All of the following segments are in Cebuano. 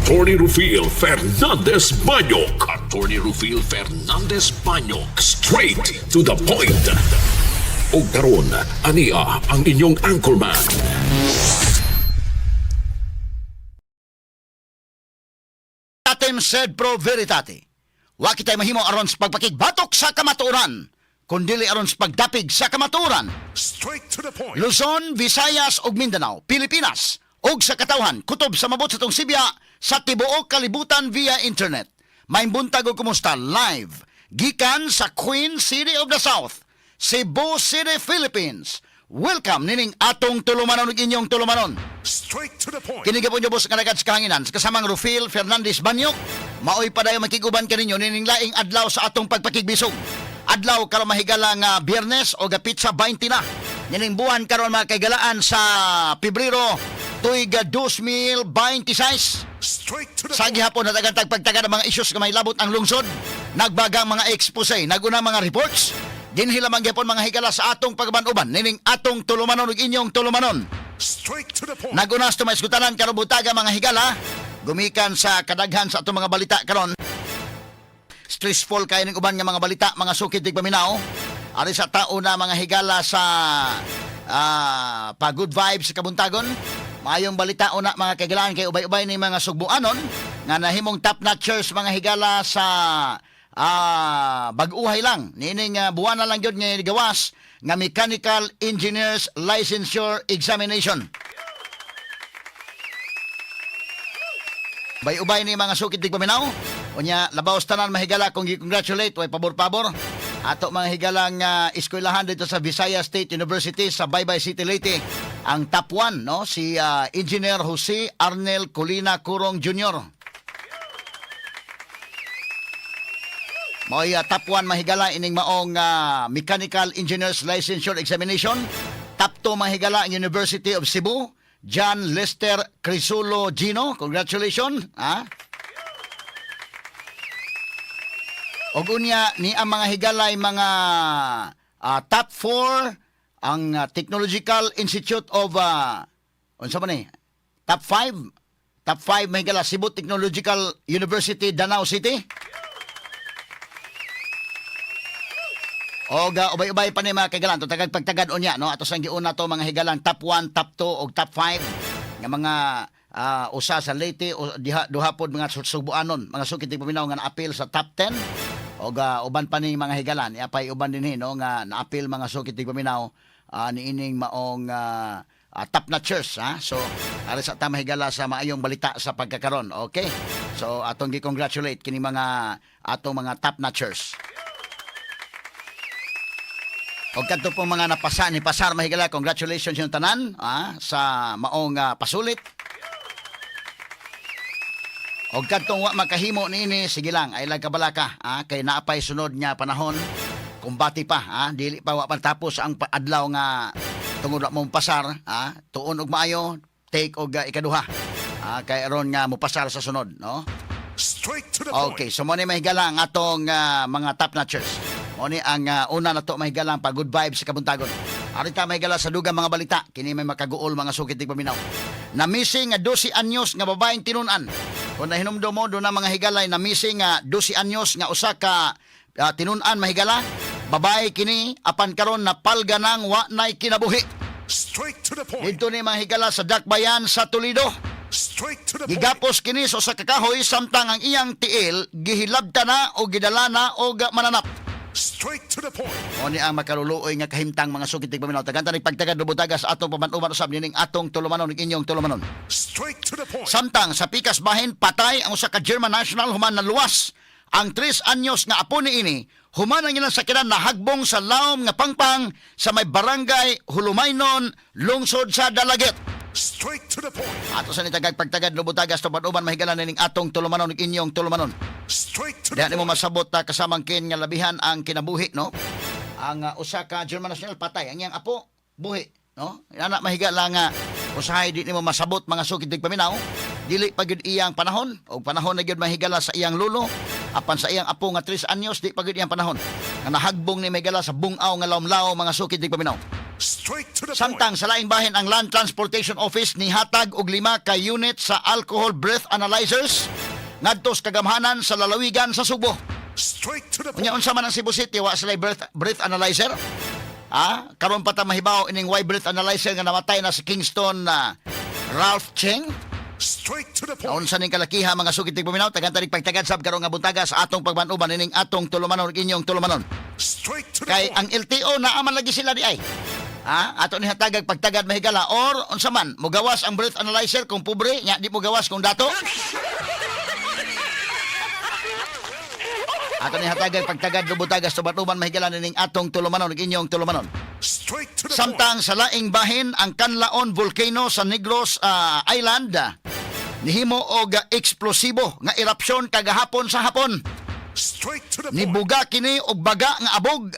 Attorney Rufil Fernandez Banyok. Attorney Rufil Fernandez Banyok. Straight to the point. Og karon, ania ang inyong anchorman. Tatem sed pro veritate. Wa kitay mahimo aron sa pagpakigbatok sa kamatuoran, kundili aron sa pagdapig sa kamatuoran. Straight to the point. Luzon, Visayas ug Mindanao, Pilipinas ug sa katawhan kutob sa mabot sa tong sibya sa tibuok kalibutan via internet. Maayong buntag ug kumusta live gikan sa Queen City of the South, Cebu City, Philippines. Welcome nining atong tulumanon ug inyong tulumanon. Straight to the point. Kini gapon boss nga sa kahanginan sa kasamang Rufil Fernandez Banyok. Maoy padayon makiguban kaninyo nining laing adlaw sa atong pagpakigbisog. Adlaw karon mahigala nga Biyernes o ga pitsa 20 na. Nining buwan karon mga kaigalaan sa Pebrero tuig 2026. Straight to the Sa gihapon natagantag pagtaga ng mga issues nga may labot ang lungsod, nagbaga ang mga expose, naguna mga reports, dinhi lamang gihapon mga higala sa atong pagban-uban nining atong tulumanon ug inyong tulumanon. Straight to the point. Nagunas to maisgutanan karon butaga mga higala, gumikan sa kadaghan sa atong mga balita karon. Stressful kayo ning uban nga mga balita, mga sukid tig paminaw. Ari sa tao na mga higala sa pa good vibes sa kabuntagon. Maayong balita una mga kaigalaan kay ubay-ubay ni mga sugbuanon nga nahimong top notchers mga higala sa bag-uhay lang niining buwan na lang gyud nga gawas nga Mechanical Engineers Licensure Examination. Bay-ubay ni mga sukit di paminaw. Unya, labaw sa tanan mahigala kung gi-congratulate, way pabor-pabor. Ato mga higalang eskwelahan dito sa Visayas State University sa Baybay City, Leyte. Ang top 1, no, si Engineer Jose Arnel Colina Curong Jr. Mao'y top 1 mahigala ining maong Mechanical Engineers Licensure Examination. Top 2 mahigala ang University of Cebu, John Lester Crisulo Gino. Congratulations. Ah. Og unya ni ang mga higalay mga top 4 ang Technological Institute of unsa man ni? Top 5. Top 5 mahigala Cebu Technological University, Danao City. Og ubay-ubay pa ni mga kaigalan to tagag pagtagad unya no ato sang giuna to mga higalan top 1, top 2 og top 5 nga mga usa sa Leyte o diha duha pod mga sugbuanon mga sukit tig paminaw nga naapil sa top 10 og uban pa ni mga higalan iapay uban dinhi no nga naapil mga sukit tig paminaw niining maong top notchers ha. So ari sa ta mahigala sa maayong balita sa pagkakaron. Okay, so atong gi-congratulate kini mga atong mga top notchers. Og kadto pong mga napasa ni pasar mahigala, congratulations yung tanan sa maong pasulit. Og kadtong wa makahimo niini, sige lang, ay lang kabalaka kay naapay sunod nga panahon. Kumbati pa dili pa wa pa tapos ang adlaw nga tungod wa mong pasar tuon og maayo, take og ikaduha kay aron nga mopasar sa sunod, no? Straight to the Okay, so mo ni mahigala ang atong mga top notchers. Mo ni ang una na to mahigala ang pa good vibes sa kabuntagon. Arita mahigala sa dugang mga balita, kini may makaguol mga sukit tig paminaw. Na missing nga 12 anyos nga babaeng tinun-an. Kung nahinumdum mo do na mga higalay na missing nga 12 anyos nga usa ka tinun-an mahigala, babae kini apan karon napalga nang wa nay kinabuhi. Straight to the point. Didto ni mga higala sa Dakbayan sa Toledo. Straight to the point. Gigapos kini sa usa ka kahoy samtang ang iyang tiil gihilabta na o gidala na og mananap. Straight to the point. O ni ang makaluluoy nga kahimtang mga sukit tig paminaw. Tagantang pagtagad lubutaga sa atong paman-uban usab nining atong tulumanon ug inyong tulumanon. Straight to the point. Samtang sa Pikas Bahin patay ang usa ka German national human naluwas ang 3 anyos nga apo niini human ang ilang sakiran nahagbong sa lawom nga pangpang sa may barangay Hulumaynon, lungsod sa Dalaguete. Straight to the point. Ato sa nitagag pagtagad lubutagas tuban-uban mahigala nining atong tulumanon ug inyong tulumanon. Straight to the Diyan mo point. masabot ta kasamang kin nga labihan ang kinabuhi, no? Ang usa ka German national patay, ang iyang apo buhi, no? Ana mahiga lang nga usahay di nimo masabot mga sukid tig paminaw. Dili pa gyud iyang panahon og panahon na gyud mahigala sa iyang lulo apan sa iyang apo nga 3 anyos di pa gyud iyang panahon. Nga nahagbong ni mahigala sa bungaw nga lawom-lawom mga sukid tig paminaw. Straight to the point. Samtang sa laing bahin, ang Land Transportation Office nihatag og 5 ka unit sa alcohol breath analyzers ngadto sa kagamhanan sa lalawigan sa Subo. Straight to the point. Unya, unsa man ang Cebu City, wa sila breath analyzer? Ah, karon pa ta mahibaw ining way breath analyzer nga namatay na si Kingston Ralph Cheng. Straight to the point. Naunsa ning kalakiha, mga sukit paminaw, tagan tarik pagtagad sab karong nga buntaga sa atong pagbanuban ining atong tulumanon ug inyong tulumanon. Straight to the Kay point. ang LTO naaman lagi sila di ay. Ha? Ato ni hatagag pagtagad, mahigala, or unsa man, mugawas ang breath analyzer kung pobre, nya di mogawas kung dato. Ato ni hatagag pagtagad lubutagas tubat-uban, mahigala, nining atong tulumanon ug inyong tulumanon. Straight to the point. Samtang sa laing bahin, ang Kanlaon Volcano sa Negros Island nihimo og eksplosibo nga erupsyon kagahapon sa hapon. Straight to the point. Nibuga kini og baga nga abog,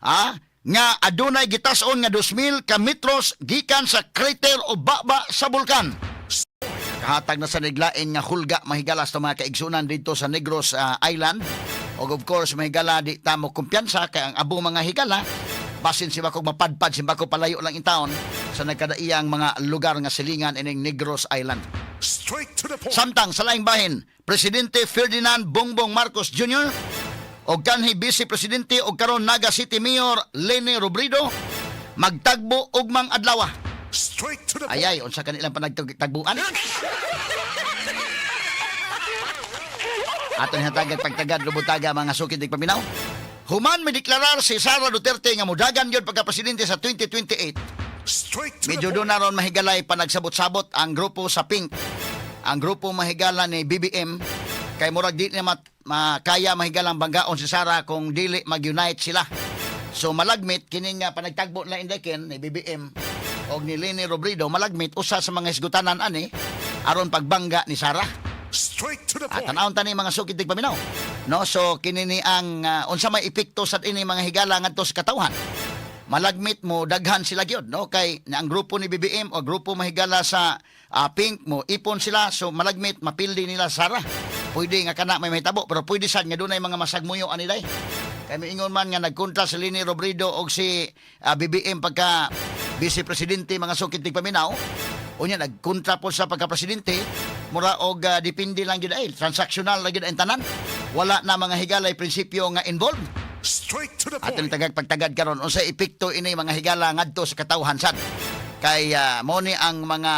ha, nga adunay gitas-on nga 2,000 ka metros gikan sa crater o baba sa bulkan. Kahatag na sa niglain nga hulga, mahigala, sa mga kaigsunan dito sa Negros Island. Og of course, mahigala, di ta mo kumpiyansa kay ang abong mga higala basin si bako mapadpad si bako palayo lang in town sa nagkadaiyang mga lugar nga silingan ining Negros Island. Straight to the point. Samtang sa laing bahin, Presidente Ferdinand Bongbong Marcos Jr. o kanhi Vice Presidente o karon Naga City Mayor Leni Robredo magtagbo ugmang adlaw. Straight to the point. Ayay, unsa kanilang panagtagbuan? Ato ni hatagag pagtagad lubutaga, mga sukid paminaw. Human mideklarar si Sara Duterte nga mudagan gyud pagka-presidente sa 2028. Straight to Medyo the doon point. na ron, mahigalay, panagsabot-sabot ang grupo sa Pink. Ang grupo, mahigala, ni BBM kay murag di niya makaya, mahigalang, banggaon si Sara kung dili mag-unite sila. So malagmit kini nga panagtagbo na indekin ni BBM og ni Leni Robredo, malagmit usa sa mga hisgutanan ani aron pagbangga ni Sara. Straight to the At point. tanawon tani, mga sukid paminaw. No, so kini ni ang unsa may epekto sa ini, mga higala, ngadto sa katawhan. Malagmit mo daghan sila gyud, no, kay na ang grupo ni BBM o grupo, mahigala, sa Pink mo ipon sila, so malagmit mapildi nila Sara. Pwede nga kana may mahitabo, pero pwede sad nga dunay mga masagmuyo ani day. Kay miingon man nga nagkontra si Leni Robredo og si BBM pagka vice presidente, mga sukid paminaw. Unya nagkontra po sa pagka-presidente, mura og depende lang gyud ay transactional lang gyud ang tanan. Wala na, mga higalay, prinsipyo nga involved. Straight to the Ato ni point. tagag pagtagad karon unsay epekto ini, mga higala, ngadto sa katawhan sad. Kay mo ni ang mga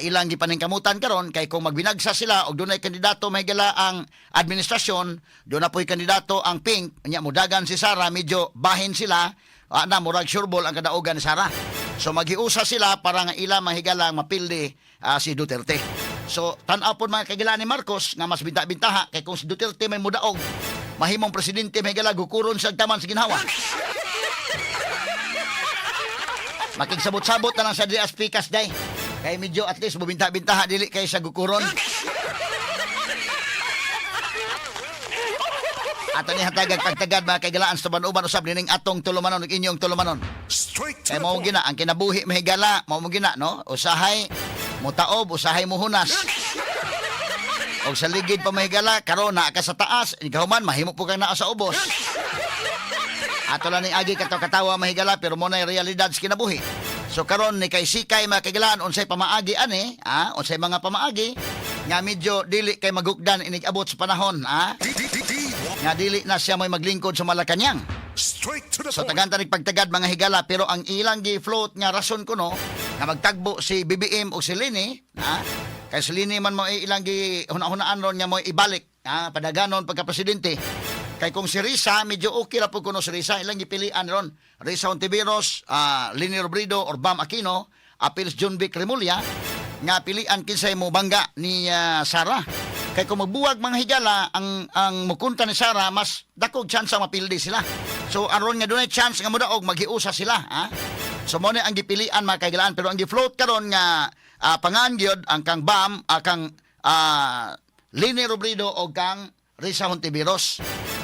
ilang gipaningkamutan karon, kay kung magbinagsa sila og dunay kandidato, mahigala, ang administrasyon, doon na po'y kandidato ang Pink, nya mudagan si Sara, medyo bahin sila na murag sureball ang kadaugan ni Sara. So maghiusa sila para nga ila, mahigala, mapildi si Duterte. So tan-aw pod, mga kagila, ni Marcos nga mas binta-bintaha, kay kung si Duterte may mudaog, mahimong presidente, mahigala, gukuron siya taman sa ginhawa. Makigsabot-sabot na lang sa Dias Picas day. Kay medyo at least bubinta-bintaha, dili kay sa gukuron. Ato ni hatagag pagtagad, mga kaigalaan, sa uban usab nining atong tulumanon ug inyong tulumanon. Straight to Kay the mao point. gina ang kinabuhi, mahigala, mao mo gina, no? Usahay mutaob, usahay mo hunas. Og sa ligid pa, mahigala, karon naa ka sa taas, ikaw man mahimo po kang naa sa ubos. Ato lang ni agi kato katawa, mahigala, pero mo na realidad sa kinabuhi. So karon ni kay sikay, mga kaigalaan, unsay pamaagi ani, ah, unsay mga pamaagi nga medyo dili kay magukdan inig abot sa panahon, ah, D D D D. nga dili na siya may maglingkod sa Malacañang. Straight to the So point. tagan tanig pagtagad, mga higala, pero ang ilang gi-float nga rason kuno nga magtagbo si BBM o si Leni, ha? Kay si Leni man mo ilang gi huna-hunaan ron nga mo ibalik, ha, padaganon pagka presidente. Kay kung si Risa, medyo okay ra pud kuno si Risa, ilang gipilian ron. Risa Hontiveros, Leni Robredo or Bam Aquino, apils Jonvic Remulla nga pilian kinsay mo bangga ni Sara. Kay kung magbuwag, mga higala, ang mukunta ni Sara, mas dakog chance ang mapildi sila. So aron nga dunay chance nga modaog, maghiusa sila, ha? So mo ni ang gipilian, mga kahigalaan, pero ang gi-float karon nga pangan gyud ang kang Bam, kang Leni Robredo o kang Risa Hontiveros.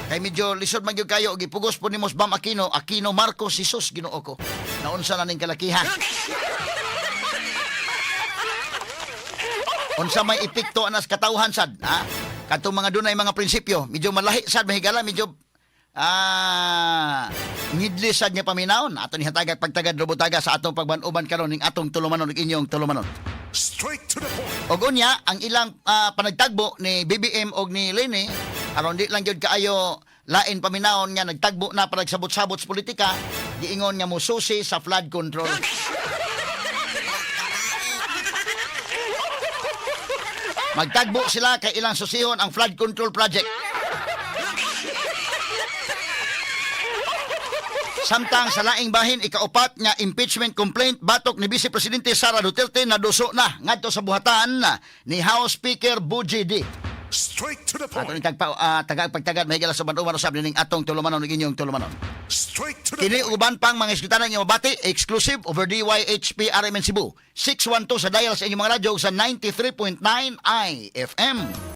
Kay medyo lisod man gyud kayo og gipugos po nimo si Bam Aquino, Aquino Marcos, Jesus, Ginoo ko. Naunsa na ning kalakihan? Unsa may epekto anas katawhan sad, ha? Kadtong mga dunay mga prinsipyo, medyo malahi sad, mahigala, medyo Ngidli sad nga paminawon. Ato ni hatagag pagtagad robutaga sa atong pagban-uban karon ning atong tulumanon ug inyong tulumanon. Straight to the point. Og unya ang ilang panagtagbo ni BBM og ni Leni, aron di lang gyud kaayo lain paminawon nga nagtagbo na para nagsabot-sabot sa politika, giingon nga mususi sa flood control. Magtagbo sila kay ilang susihon ang flood control project. Samtang sa laing bahin, ikaupat nga impeachment complaint batok ni Vice Presidente Sara Duterte naduso na ngadto sa buhatan ni House Speaker Bojie Dy. Straight to the Ato point. ni tagpa taga pagtagad mahigala sa uban usab ning atong tulumanon ug inyong tulumanon. Straight to the Kini uban pang mga eskwetanan nga mabati exclusive over DYHP RMN Cebu. 612 sa dial sa inyong mga radyo ug sa 93.9 IFM.